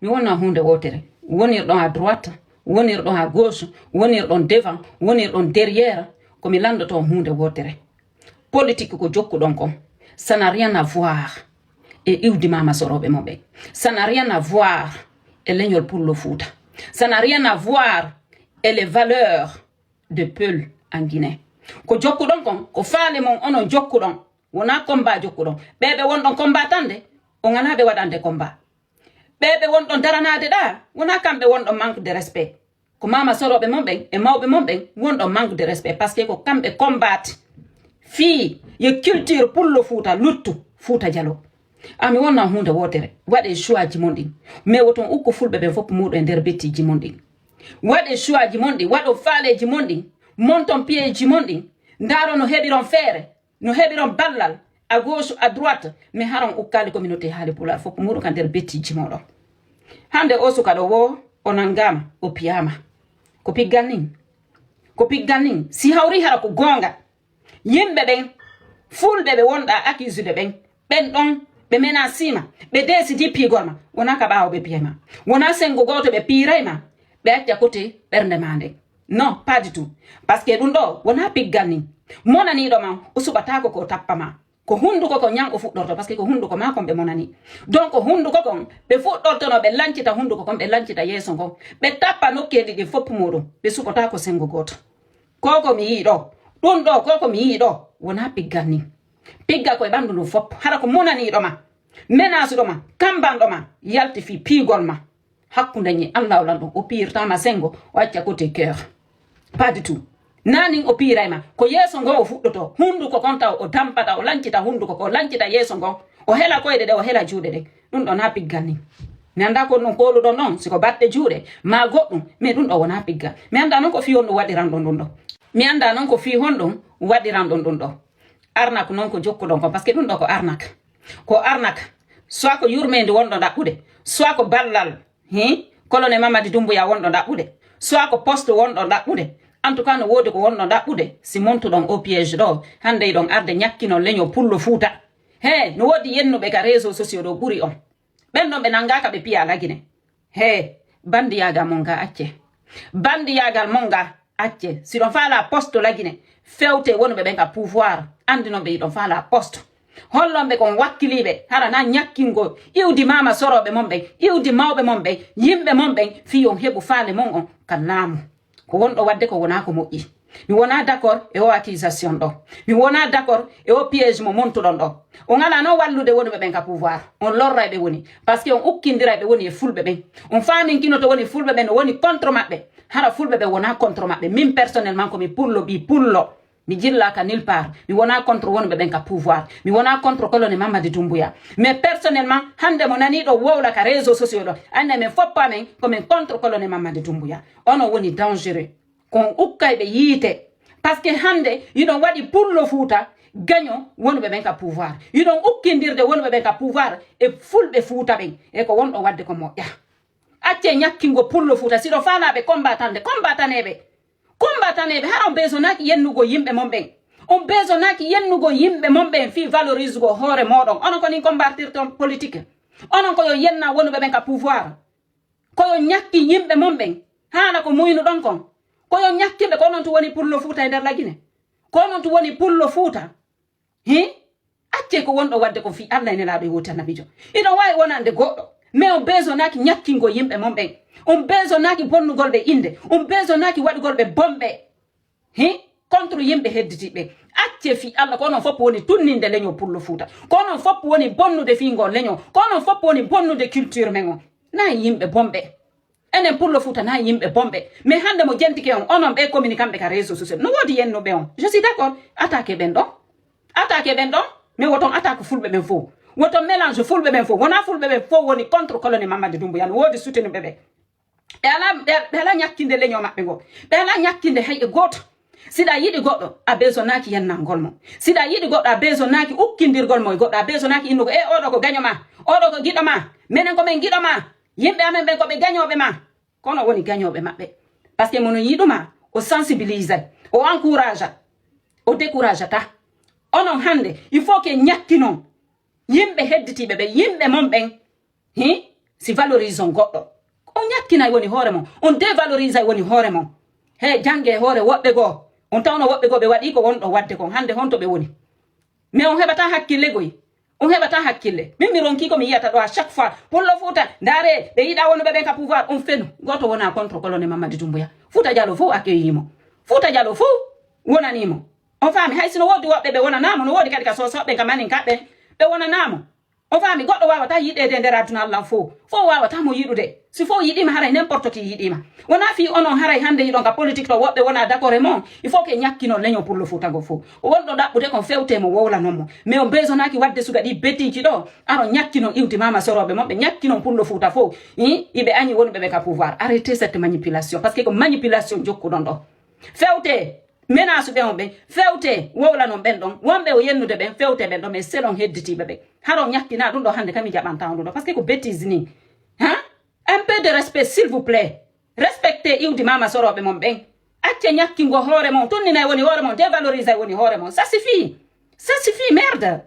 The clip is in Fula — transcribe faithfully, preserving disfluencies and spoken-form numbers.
Mi wonna huunde wootere. Wonirɗon à droite, wonirɗon à gauche, wonirɗon devant, wonirɗon derrière, ko mi lanndotoo huunde wootere. Politique ko jokkuɗon kon, ça n'a rien à voir e iwdi Mama Sorooɓe mon ɓen. Ça n'a rien à voir e leñol Pullo Fuuta. Ça n'a rien à voir e les valeurs de peuple en Guinée. Ko jokkuɗon kon, ko faale mon onon jokkuɗon. Wonaa combat jokkuɗon. Ɓee ɓe wonɗon combat tande, on alaa ɓe waɗande combat. Ɓee ɓe wonɗon daranaade ɗaa, wonaa kamɓe wonɗon manque de respect. Ko Mama Sorooɓe mon ɓen e mawɓe mon ɓen wonɗon manque de respect, parce que ko kamɓe combat fii yo culture Pullo Fuuta luttu Fuuta Jaloo. A mi wonna huunde wootere, waɗee choix ji mon ɗin. Mais woton ukko Fulɓe ɓen fof muuɗo e nder bettiiji mon ɗin. Waɗee choix ji mon ɗin, waɗon faaleeji mon ɗin, monton piyeeji mon ɗin, ndaaron no heɓiron feere, no heɓiron ballal, à gauche, à droite, mais haron ukkaali communauté haali Pulaar fof muuɗo ka nder bettiiji mooɗon. Hannde oo suka ɗo woo, o nanngaama, o piyaama. Ko piggal nin? Ko piggal nin? Si hawri hara ko goonga, yimɓe ɓen, Fulɓe ɓe wonɗaa accusé ɓen, ɓen ɗon, ɓe menasiima, ɓe deesidi piigol ma, wonaa ka ɓaawo ɓe piyay ma, wonaa senngo gooto ɓe piiray ma, ɓe acca kote ɓernde maa nden. Non, pas du tout. Parce que ɗum ɗoo wonaa piggal nin. Monaniiɗo ma, o suɓataako ko o tappa ma. Ko hunnduko ko ñan o fuɗɗorto, parce que ko hunnduko maa kon ɓe monani. Donc, hunnduko kon, ɓe fuɗɗortono, ɓe lancita hunnduko kon, ɓe lancita yeeso ngon. Ɓe tappa nokkeeli ɗin fof muuɗum, ɓe suɓotaako senngo gooto. Ko ko mi yii ɗoo, ɗum ɗoo, ko ko mi yii ɗoo, wonaa piggal nin. Pigga ko e ɓanndu ndun fof, hara ko monaniiɗo ma, menasuɗo ma, kambanɗo ma, yalti fii piigol ma. Hakkunde ñi Allah o lanɗo, o piyirtaa ma senngo, o acca côté cœur. Pas du tout. Naa nin o piiray ma, ko yeeso ngo o fuɗɗoto, hunnduko kon taw o dampata, o lancita hunnduko ko, o lancita yeeso ngo, o hela koyɗe ɗe, o hela juuɗe ɗe. Ɗum ɗo naa piggal nin. Mi anndaa ko ɗum kooluɗon ɗon, si ko baɗɗe juuɗe, maa goɗɗum, mais ɗum ɗo wonaa piggal. Mi anndaa non ko fii honɗum waɗiranɗon ɗum ɗo. Mi anndaa non ko fii honɗum waɗiranɗon ɗum ɗo. Arnaque non ko jokkuɗon kon, parce que ɗum ɗo ko arnaque. Ko arnaque. Soit ko yurmeendi wonɗo ɗaɓɓude, soit ko ballal, hin, colonel Mamadi Doumbouya wonɗo ɗaɓɓude, soit ko poste wonɗo ɗaɓɓude. En tout cas, no woodi ko wonɗo ɗaɓɓude, si montuɗon o piège ɗo, hannde hiɗon arde ñakkinon leñol Pullo Fuuta. He, no woodi yennuɓe ka réseaux sociaux ɗo ɓuri on. Ɓen ɗon ɓe nanngaaka ɓe piya Lagine. He, bandiyaagal mon nga acce. Bandiyaagal mon nga acce. Si ɗon faala poste Lagine, fewte wonuɓe ɓen ka pouvoir. Anndi non ɓe hiɗon faala poste. Hollon ɓe kon wakkiliiɓe, hara na ñakkingo iwdi Mama Sorooɓe mon ɓen, iwdi mawɓe mon ɓen, yimɓe mon ɓen, fii on heɓu faale mon on ka laamu. Ko wonɗo waɗde ko wonaa ko moƴƴi. Mi wonaa d'accord e o accusation ɗo. Mi wonaa d'accord e o piège mo montuɗon ɗo. On alaa non wallude wonuɓe ɓen ka pouvoir. On lorray ɓe woni. Parce que on ukkindiray ɓe woni e Fulɓe ɓen. On faaminkinoto woni Fulɓe ɓen no woni contre maɓɓe. Hara Fulɓe ɓen wonaa contre maɓɓe. Min personnellement ko mi Pullo ɓii Pullo. Mi jillaaka nulle part. Mi wonaa contre wonuɓe ɓen ka pouvoir. Mi wonaa contre colonel Mamadi Doumbouya. Mais personnellement, hannde mo nanii ɗo wowla ka réseaux sociaux ɗo, anndi men fof amen ko men contre colonel Mamadi Doumbouya. Onon woni dangereux. Ko on ukkayɓe yiite. Parce que hannde hiɗon waɗi Pullo Fuuta gaño wonuɓe ɓen ka pouvoir. Hiɗon ukkindirde wonuɓe ɓen ka pouvoir e Fulɓe Fuuta ɓen. E ko wonɗo waɗde ko moƴƴa. Accee ñakkingo Pullo Fuuta. Si ɗo faalaaɓe combatande, combatanee ɓe. Combatanee ɓe. Hara on besonaaki yennugol yimɓe mon ɓen. On besonaaki yennugol yimɓe mon ɓen fii valorisugol hoore mooɗon. Onon ko nin combattirton politique. Onon ko yo yenna wonuɓe ɓen ka pouvoir. Ko yo ñakkin yimɓe mon ɓen. Haala ko muynuɗon kon. Ko yo ñakkin ɓe. Ko onon tun woni Pullo Fuuta e nder Lagine. Ko onon tun woni Pullo Fuuta. Hin? Accee ko wonɗo waɗde kon fii Allah e Nelaaɗo e wooti Annabiijo. Hiɗon waawi wonande goɗɗo. Mais on besonaaki ñakkingol yimɓe mon ɓen. On besonaaki bonnugol ɓe innde. On besonaaki waɗugol ɓe bonɓe. Hin? Contre yimɓe hedditiiɓe. Accee fii Allah, ko onon fof woni tunninde leñol Pullo Fuuta. Ko onon fof woni bonnude fii ngol leñol. Ko onon fof woni bonnude culture men on. Naa yimɓe bonɓe. Enen Pullo Fuuta na yimɓe bonɓe. Mais hannde mo jentike on, onon ɓe communiquant ɓe ka réseaux sociaux. No woodi yennuɓe on. Je suis d'accord. Attaqué ɓen ɗon. Attaqué ɓen ɗon. Mais woton attaque Fulɓe ɓen fof. Woton mélange Fulɓe ɓen fof. Wonaa Fulɓe ɓen fof woni contre colonel Mamadi Doumbouya. No woodi soutenir ɓe ɓe. Ɓe alaa, ɓe, ɓe alaa ñakkinde leñol maɓɓe ngo. Ɓe alaa ñakkinde hay e gooto. Siɗa yiɗi goɗɗo, a besonaaki yennangol mo. Siɗa yiɗi goɗɗo, a besonaaki ukkindirgol mo e goɗɗo. A besonaaki innugo, e oɗo ko gaño ma. Oɗo ko giɗo ma. Menen ko men giɗo ma. Yimɓe amen ɓen ko ɓe gañooɓe ma. Kono woni gañooɓe maɓɓe. Parce que mono yiɗuma, o sensibilisay, o encouragea, o découragea ta. Onon hannde, il faut que ñakkinon yimɓe hedditiiɓe ɓe, yimɓe mon ɓen. Hi? Si valorise on goɗɗo, on ñakkinay woni hoore mon, on dévalorisay woni hoore mon. He jannge hoore woɓɓe goo, on tawno woɓɓe goo ɓe waɗii ko wonɗo waɗde kon, hannde honto ɓe woni? Mais on heɓataa hakkille goy. On heɓataa hakkille. Min mi ronkii ko mi yiyata ɗoo à chaque fois. Pullo Fuuta, ndaaree, ɓe yiɗaa wonuɓe ɓen ka pouvoir, on fenu. Gooto wonaa contre colonel Mamadi Doumbouya. Fuuta Jaloo fow accueilli mo. Fuuta Jaloo fow wonanii mo. On faami, hay si no woodi woɓɓe ɓe wonanaa mo, no woodi kadi ka Soosooɓe ɓen, ka Maninka ɓen, ɓe wonanaa mo. On faami, goɗɗo waawataa yiɗeede e nder aduna Alla fow. Fow waawataa mo yiɗude. Si fow yiɗiima, haray n'importe qui yiɗiima. Wonaa fii onon haray hannde hiɗon ka politique to woɓɓe wonaa d'accord e mon. Il faut que ñakkinon leñol Pullo Fuuta ngo fow. Ko wonɗo ɗaɓɓude kon fewte mo wowlanon mo. Mais on besonaaki waɗde suga ɗi bêtise ɗoo. Aron ñakkinon iwdi Maama Sorooɓe mon, ɓe ñakkinon Pullo Fuuta fow. Hi, iɓe añi wonuɓe ɓe ka pouvoir. Arrêtez cette manipulation. Parce que ko manipulation jokkuɗon ɗoo. Fewte, menace ɓe on ɓen. Fewte, wowlanon ɓen ɗon. Wonɓe o yennude ɓen, fewte ɓen ɗon. Mais selon hedditiiɓe ɓen. Haron ñakkina ɗum ɗo hannde, kam mi jaɓanta on ɗum ɗo. Parce que ko bêtise ni. Hein? Un peu de respect, s'il vous plaît. Respectez iwdi Maama Sorooɓe mon ɓen. Acce ñakkingo hoore mon. Tunninay woni hoore mon. Dévalorisay woni hoore mon. Ça suffit. Ça suffit, merde.